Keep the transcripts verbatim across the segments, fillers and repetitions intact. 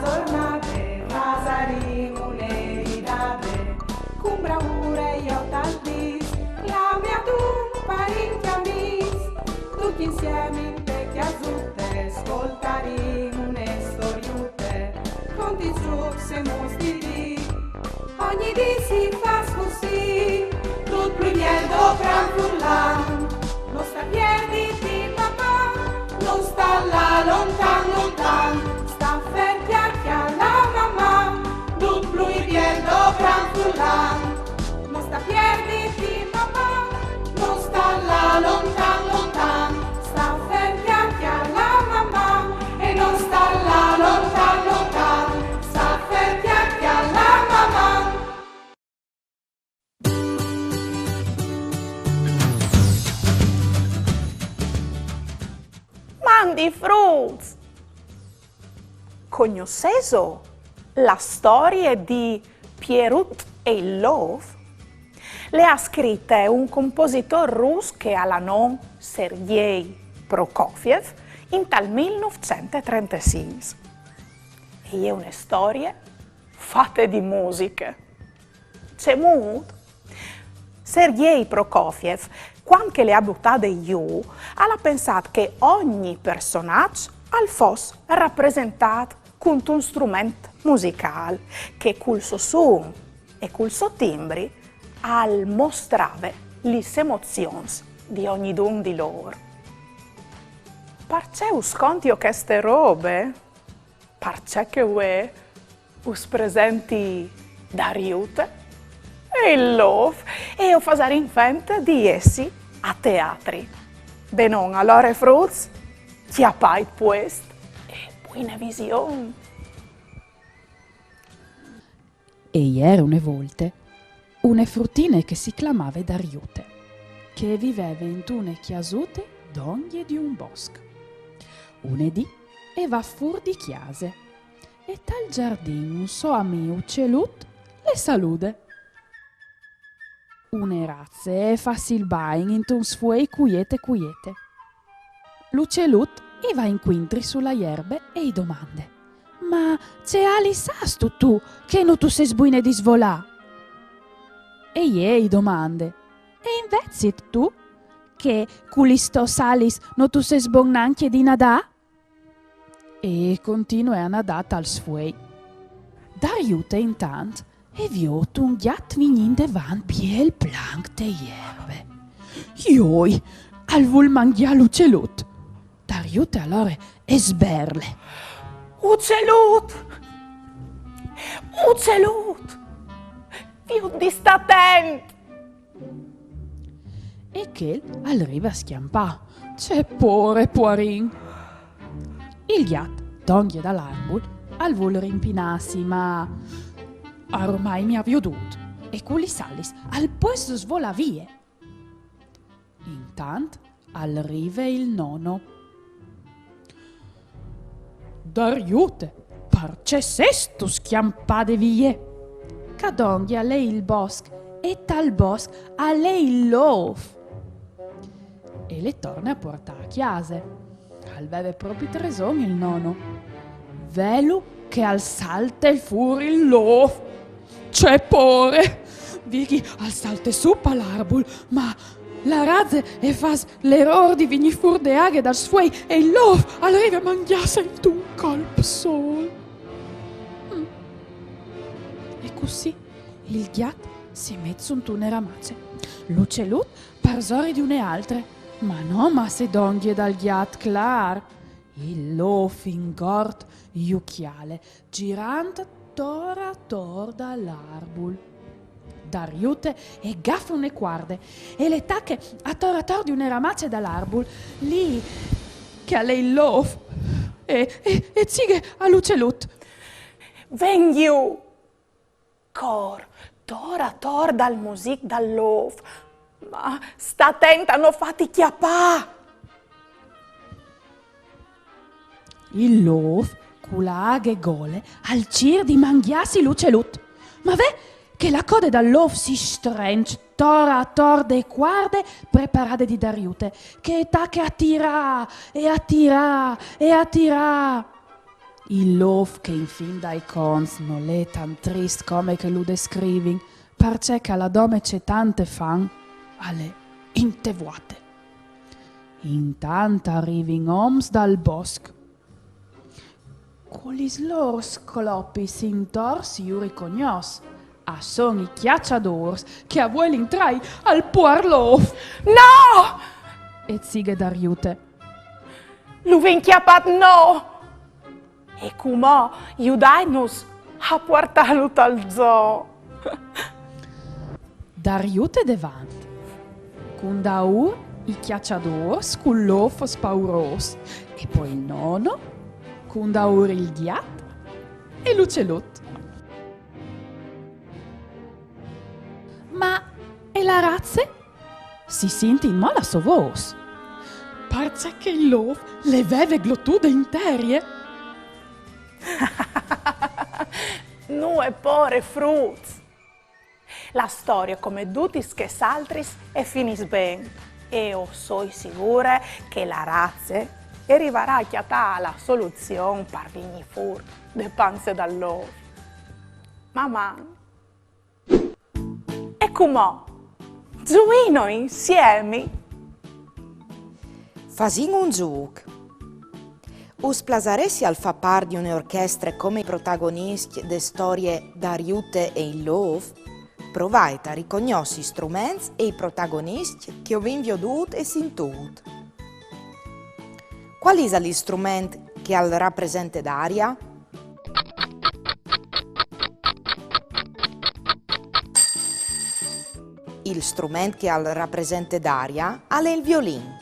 Zornade, fasarìn une ridade, cun braure jo tal dis, clamìn adun parint e amîs, ducj insiemi inte cjasute, scoltarìn une storiute, conti, zucs e muis di dì. Ogni dì si fâs cussì, dut plui biel dopran furlan. No sta pierditi, Maman, no sta lâ lontan, lontan. Sta fer, cjale, cjale Maman, dut plui biel dopran furlan. No sta pierditi, Maman, no sta lâ lontan, lontan. Sta fer, cjale, cjale Maman, e no sta lâ lontan, lontan. Sta fer, cjale, cjale Maman. Mandi fruts! Cognossêso la storie di Pierut e il lôf? Le à scrite un compositôr rus che al à non Sergei Prokofiev intal mil nûfcent e trentesinc. E je une storie fate di musiche. Cemût? Sergei Prokofiev, cuant che le à butade jù, al à pensât che ogni personaç al fos rapresentât cuntun strument musicâl, che cul so sun e cul so timbri al mostrave lis emozions di ognidun di lôr. Parcè us contio cheste robe? Parcè che vuê us presenti Dariute e il lôf, e o fasarìn fente di jessi a teatri. Benon, alore fruts, cjapait puest e buine vision. E jere une volte une frutine che si clamave Dariute, che e viveve intune cjasute dongje di un bosc. Une dì e va fûr di cjase e tal zardin un so amì ucelut le salude. Une raze e fâs il bagn intun sfuei cuiete cuiete. L'ucelut i va incuintri su la jerbe e i domande: «Ma ce alis âstu tu, che no tu sês buine di svolâ?» «E jê», i domande, «e invezit tu, che cu lis tôs alis no tu sês bon nancje di nadâ?» E e continue a nadâ tal sfuei. Dariute intant e viôt un gjat vignî indevant biel planc te jerbe. Joi, al vûl mangjâ l'ucelut. Dariute alore e sberle: «Ucelut! Ucelut! Viôt di stâ atent!» E chel al rive a scjampâ. Ce pôre, puarin! Il gjat, dongje dal arbul, al vûl rimpinâsi, ma aromai mi à viodût, e cu lis alis al pues svolâ vie. Intant al rive il nono. «Dariute, parcè sêstu scjampade vie?» «Ca dongje al è il bosc, e tal bosc al è il lôf.» E le torne a puartâ a cjase. Al veve propit reson il nono. Velu che al salte fûr il lôf. Ce pôre! Vigji, al salte sù pal arbul, ma la raze e fâs l'erôr di vignî fûr de aghe dal sfuei e il lôf al rive a mangjâse intun colp sôl. Mm. E cussì il gjat si met suntune ramace, l'ucelut parsore di une altre, ma no masse dongje dal gjat, clâr. Il lôf ingort ju cjale, girant ator ator dal arbul. Dariute e gafe une cuarde e le tache ator ator di une ramace dal arbul, li che al è il lôf, e, e, e cighe a l'ucelut. Ven jù! Cor ator ator dal music dal lôf, ma sta atent a no fâti cjapâ! Il lôf, cu la aghe gole, al cîr di mangjâsi l'ucelut. Ma ve che la code dal lôf si strenç ator ator de cuarde preparade di Dariute, che e tache a tirâ e a tirâ e a tirâ. Il lôf che in fin dai conts nol è tant trist come che lu descrivin, parcè che al à dome ce tante fam, al è inte vuate. Intant a rivin oms dal bosc. Cu lis lôr sclopis intor si ju ricognòs. A son i cjaçadôrs che a vuelin trai al puar lôf. No! E zighe Dariute. Lu vin cjapât nô! E cumò judaitnus a puartâlu tal zoo. Dariute devant. Cundaûr i cjaçadôrs cul lôf spaurôs. E po il nono. Cundaûr il gjat e l'ucelut. Ma e la raze? Si sint inmò la sô vôs. Parcè che il lôf le veve glotude interie. Nuie pôre, fruts! La storie, come dutis chês altris, e finìs ben. E o soi sigure che la raze e rivarà a cjatâ la soluzion par vignî fûr de panze dal lôf. Maman! E cumò, zuìno insiemi? Fasìn un zûc. Us plasaressial fâ part di une orchestre come i protagoniscj de storie Dariute e il lôf? Provait a ricognossi i struments e i protagoniscj che o vin viodût e sintût. Cuâl isal il strument che al rapresente Daria? Il strument che al rapresente Daria al è il violin.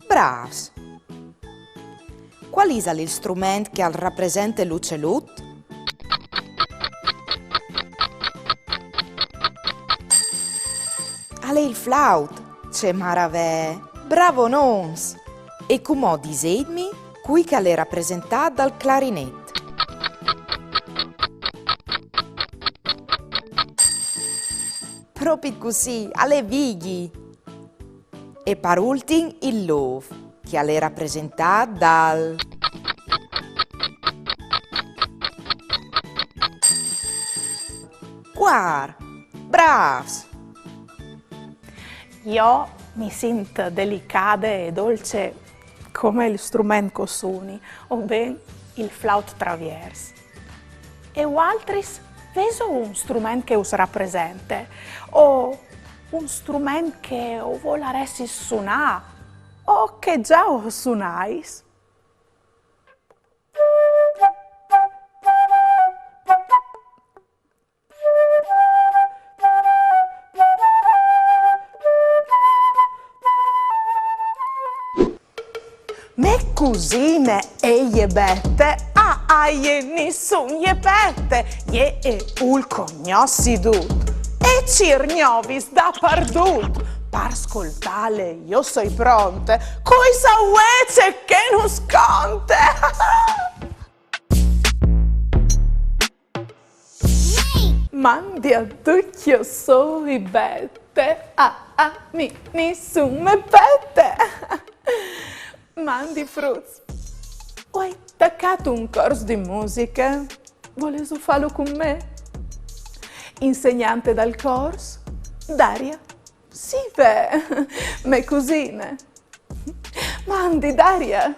Brâfs! Cuâl isal il strument che al rapresente l'ucelut? Al è il flaut! Ce maravee! Bravonons! E cumò diseitmi cui che al è rapresentât dal clarinet. Propit cussì, al è Vigji! E par ultin il lôf, che al è rapresentât dal cuar. Brâfs! Jo mi sint delicade e dolce come il strument che o suni, o ben il flaut traviers. E vualtris, vêso un strument che us rapresente, o un strument che o volaressis sunâ, o che za o sunais? Mê cusine e je Bete, a, a jê nissun je pete, jê e vûl cognossi dut, e cîr gnovis dapardut. Par scoltâle jo soi pronte, cui sa ce che nus conte. Mandi a ducj, jo soi Bete, a, a mi nissun me pete. Mandi fruts. O ai tacât un cors di musiche. Volêso fâlu cun me? Insegnante dal cors, Daria. Sì, ve, mê cusine. Mandi, Daria.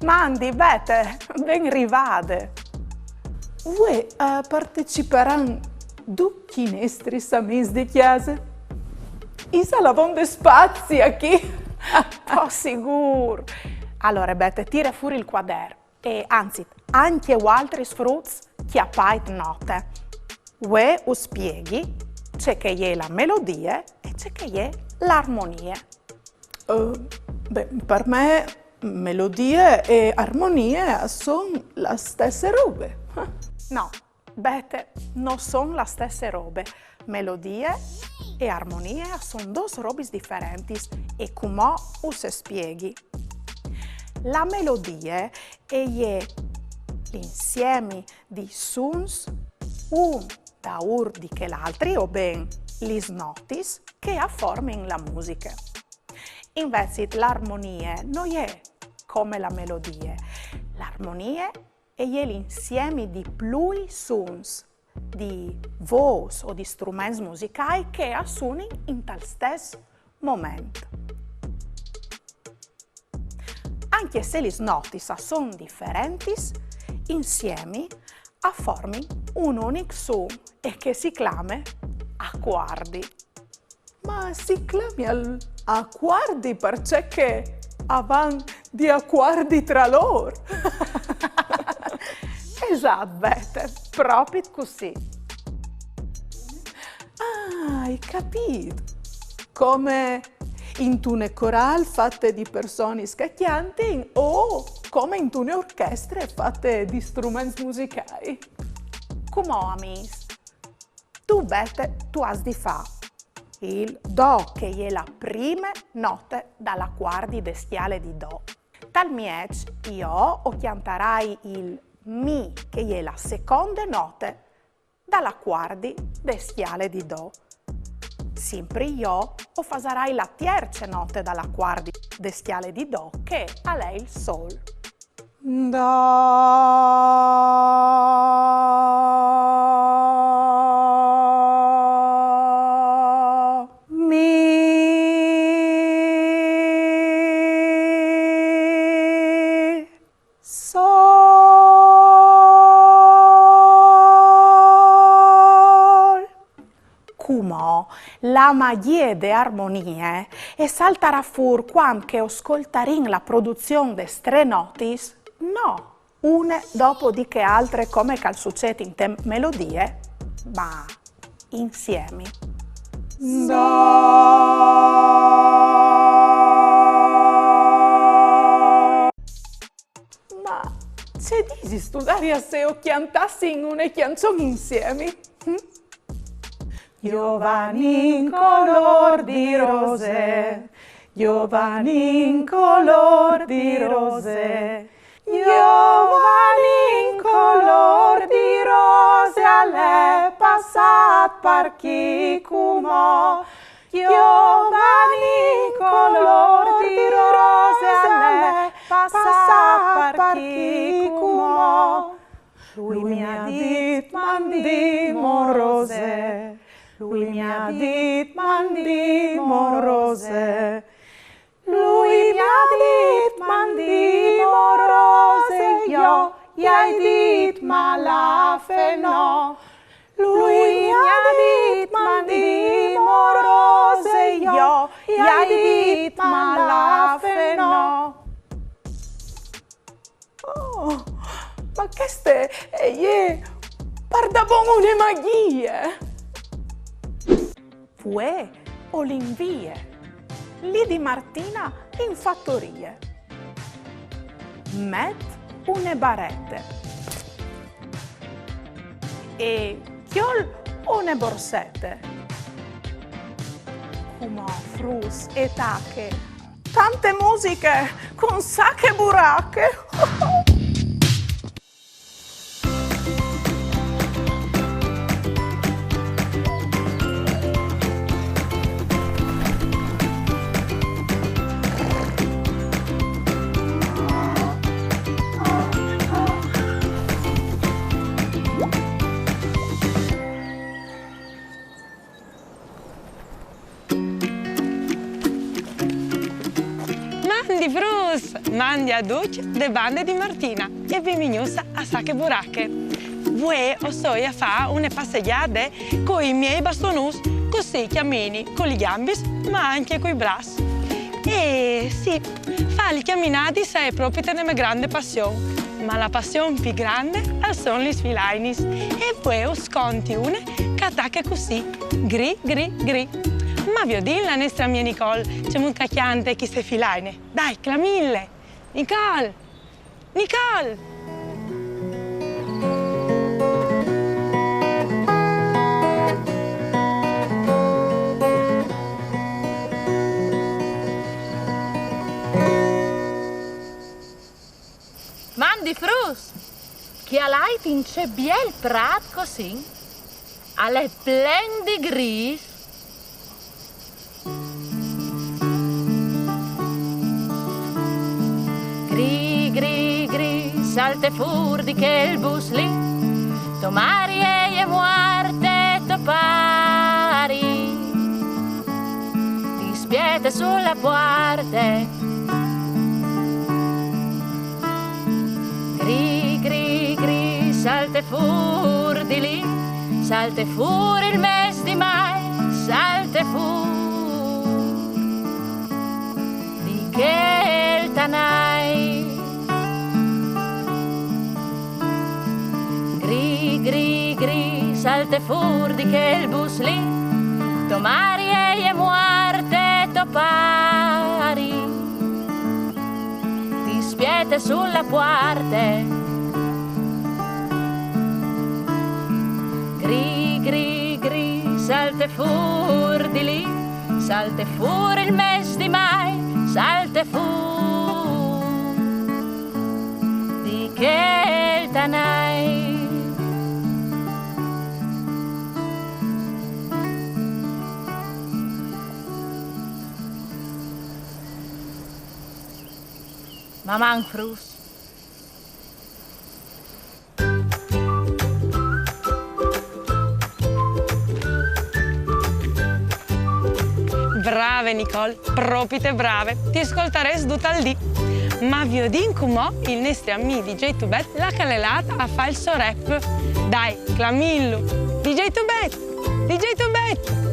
Mandi, Bete, ben rivade. Vuê a parteciparan ducj i nestris amîs di cjase. Isal avonde spazi achì? Po sigûr. Alore, Bete, tire fûr il cuader. E anzit, ancje vualtris fruts, cjapait note. Vuê us spieghi ce che e je la melodie e ce che e je la armonie. Eh, ben, par me melodie e armonie a son la stesse robe. No, Bete, no son la stesse robe. Melodie e armonie a son dôs robis diferentis e cumò us spieghi. La melodie e je l'insiemi di suns, un daûr di chel altri, o ben lis notis che a formin la musiche. Invezit la armonie no je come la melodie. L'armonie e je l'insiemi di plui suns, di vôs o di struments musicâi che a sunin intal stes moment. Ancje se lis notis a son diferentis, insiemi a formin un unic sun e che si clame acuardi. Ma si clamial acuardi parcè che a van di acuardi tra lôr. Esat, Bete, propit cussì. Ah, ai capît. Come intune corâl fate di personis che a cjantin o come intune orchestre fate di struments musicâi. Cumò, amîs, tu, Bete, tu âs di fâ il do, che e je la prime note dal acuardi de scjale di do. Tal mieç jo o cjantarai il mi, che e je la seconde note dal acuardi de scjale di do. Simpri jo o fasarai la tierce note dal acuardi de scjale di do, che al è il sol. Do, mi, sol. Cumò la magjie de armonie e saltarà fûr cuant che o scoltarìn la produzion des trê notis, no une dopo di chê altre come che al sucêt inte melodie, ma insiemi. Do. Ma ce disistu, Daria, se o cjantassin une cjançon insiemi? Hm? Giovani in color di rose, giovani in color di rose, giovani in color di rose, al è passât par chi cumò. Giovani in color di rose, al è passât par chi cumò. Lui mi à dit: mandìmon rose, lui mi à dit: mandìmon rose. Lui mi à dit: mandìmon rose, jo i ai dit: ma lafe no. Lui mi à dit: mandìmon rose, jo i ai dit: ma lafe no. Oh, ma cheste e je pardabon une magjie! Vuê o lin vie li di Martina in fatorie. Met une barete e cjol une borsete. Cumò, fruts, e tache tante musiche cun Sache Burache. Mandi fruts! Mandi a ducj de bande di Martina e benvignûts a Sache Burache. Vuê o soi a fâ une passegjade cui miei bastonûts, cussì cjamini cu lis gjambis, ma ancje cui braçs. E sì, fâ lis cjaminadis e je propit une mê grande passion, ma la passion plui grande a son lis filainis. E vuê us conti une che e tache cussì, gri, gri, gri. Ma viodìn la nestre amie Nicole cemût che e cjante cheste filaine. Dai, clamìnle! Nicole! Nicole! Mandi fruts! Cjalait in ce biel prât che o sin! Al è plen di gris. Salte fûr di chel bûs li, to mari e je muarte, to pari ti spiete su la puarte. Gri, gri, gri, salte fûr di li, salte fûr il mês di Mai, salte fûr di chel tanai. Gri, gri, gri, salte fûr di chel bûs li, to mari e je muarte, to pari ti spiete su la puarte. Gri, gri, gri, salte fûr di li, salte fûr il mês di Mai, salte fûr di chel tanai. Maman, fruts. Brave, Nicole, propite brave. Ti scoltarès dut il dì. Ma viodìn cumò il nestri amì D J Tubet là che al è lât a fâ il so rap. Dai, clamìnlu. D J Tubet! D J Tubet!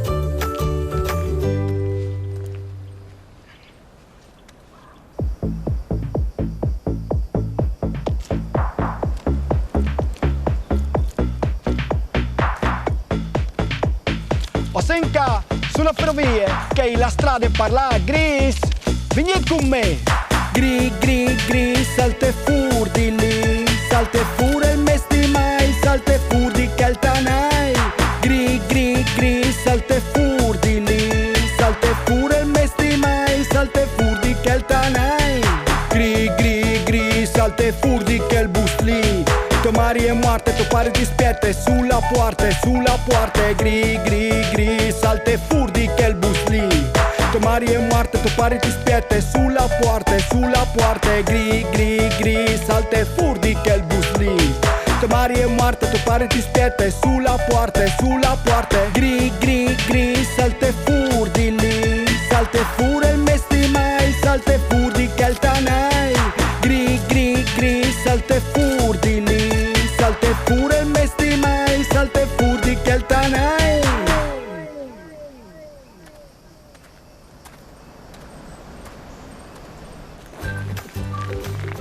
O sin ca su la ferovie, che la strade par lâ a Gris. Vignît cun me. Gri, gri, gri, salte fûr di li, salte fûr il mês di Mai, salte fûr di chel tanai. Gri, gri, gri, salte fûr di li, salte fûr il mês di Mai, salte fûr di chel tanai. Gri, gri, gri, salte fûr di chel bûs li. To mari e je muarte, to pari ti spiete su la puarte, su la puarte. Gri, gri, gri, salte fûr di chel bûs li. To mari e je muarte, to pari ti spiete su la puarte, su la puarte. Gri, gri, gri, salte fûr di chel bûs li. To mari e je muarte, to pari ti spiete su la puarte, su la puarte. Gri, gri, gri, salte fûr di li, salte fûr il mês di Mai, salte fûr di chel tanai. Gri, gri, gri, salte fûr di li, salte fûr il mês di Mai, salte fûr di chel tanai.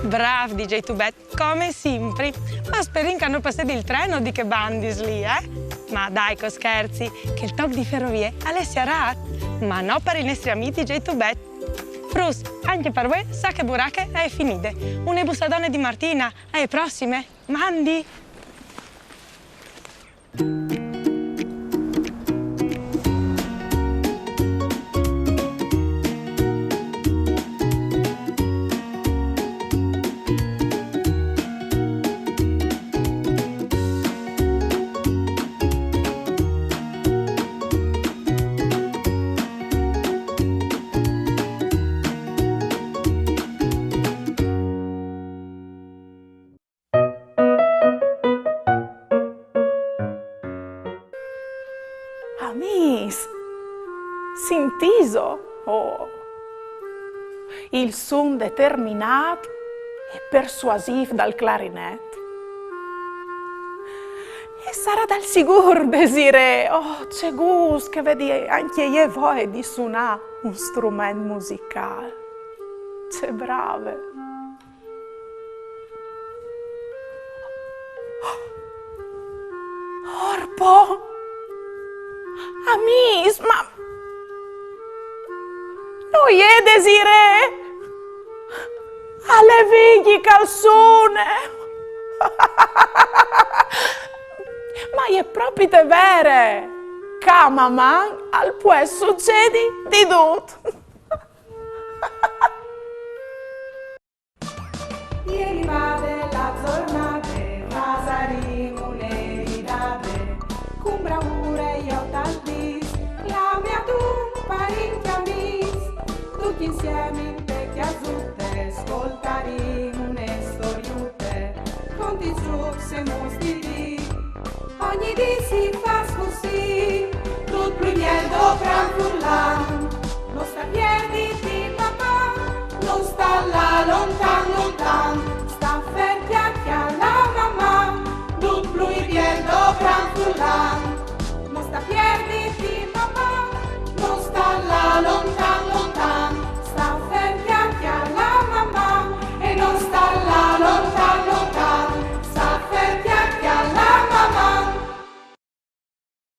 Brâf, D J Tubet, come simpri. Ma sperìn che no passedi il tren di chês bandis li, eh? Ma dai, che o scherzi, che il toc di ferovie al è sierât. Ma no par il nestri amì D J Tubet. Fruts, ancje par vuê Sache Burache e je finide. Une bussadone di Martina, ae prossime. Mandi! Amîs, sintîso? Oh. Il sun determinât e persuasîf dal clarinet. E sarà dal sigûr Desirée. Oh, ce gust che e vedi ancje jê voie di sunâ un strument musicâl. Ce brave. Orpo! Amîs, ma no je Desirée! Al è Vigji che al sune! Ma e je propit vere! Ca a Maman al pues sucedi di dut! E je rivade la zornade, fasarìn une ridade, cun braure jo tal dîs, clamìn dut parint e amîs, ducj insiemi inte cjasute, scoltarìn une storiute, Ogni dì si fa così, tutto il miel do Frankfurt